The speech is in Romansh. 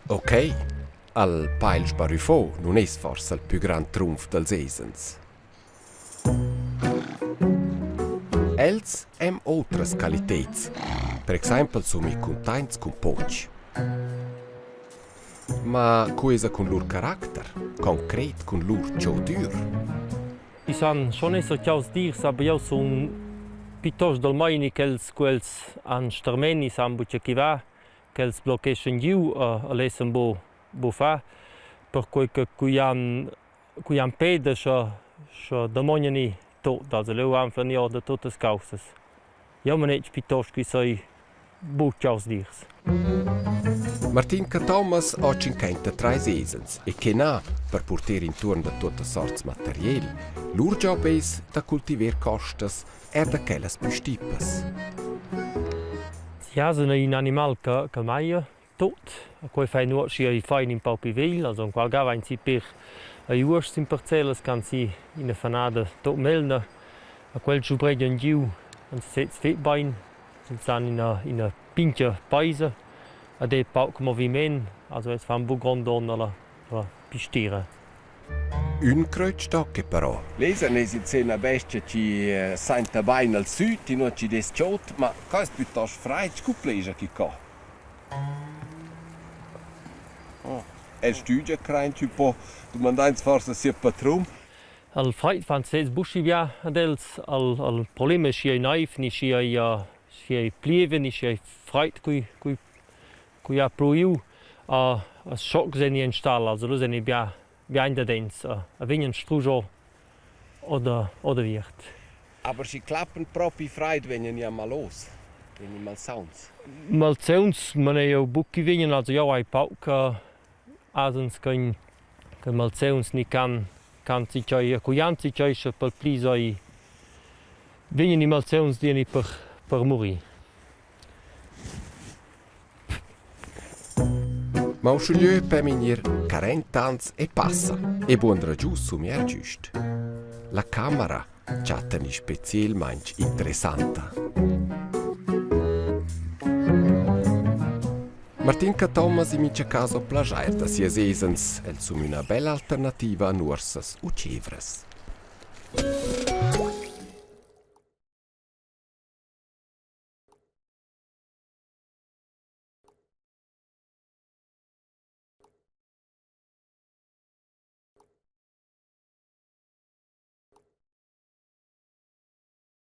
Ok, al pail sbarüffo nun es forsa il pü grand trumf dals esens. Els han otras qualiteds. Per exaimpel sun i cuntaints cun poch. Ma co esa cun lur caracter, concret cun lur cho dür? I san schon esser chaus dirs, aber jeu sun piuttost dal meini ch'els quels han stermeni, san buca chi va, ch'els bloccheschan giu e lessan buc buc far, perquei che cui han cui han peda sche sche damognani tut, also leu anflan i or da tuttas caussas. Jeu manetg piuttost ch'i sei buc chaus dirs. Martin Cathomas ha 53 esens e che na per purter intuorn da tuottas sorts materiel. Lur job es da cultiver costas er da quellas pü stipas. Jasen ei in animal che che maglia tut. Quei fai nuot schi ei fein in pau pli vegl, also enqual ga vein si per ei uors sin parcellas che han si ina fanada tut melna. A quels schubregian giu han sez fetg bein, els han ina ina pintga peisa ed ei pauc moviment, also els fan buc grond donn alla alla pistira. Ün crötsch tocca però. Leza n'es insè üna bestia chi sainta bain al süt, inua chi dess chod, ma qua es plütost fraid scu pleja quicò. Oh, el stügia craint ün po, dumandains forsa sieu patrun. Al fraid fan sez buc schi bia ad els. Al, al problem es schi ei naiv ni schi ei, schi ei plievia ni schi ei fraid cui, cui, cui ha pluiu. Uh, as schocs en in stall, also lu sen bia bia indadens. Uh, a vegnan strusch oder oder viert. Aber schi clappen propi fraid vegnan i ammalos, vegnan malsauns. Malsauns man eu buc chi vegnan, also jau hai pauc asens ch'ein che malsauns ni can can tgei cu jan tgei sche pel pli sei vegnan i malsauns dieni per per murir. Ma uschigliö per gnir 40 ans e passa e buondra giù sumier güst. La camera chattani specielmaing interessanta. Martin Cathomas in mincha cas ho plaschair da sias esens. Els sun üna bella alternativa a nuorsas u tschevras.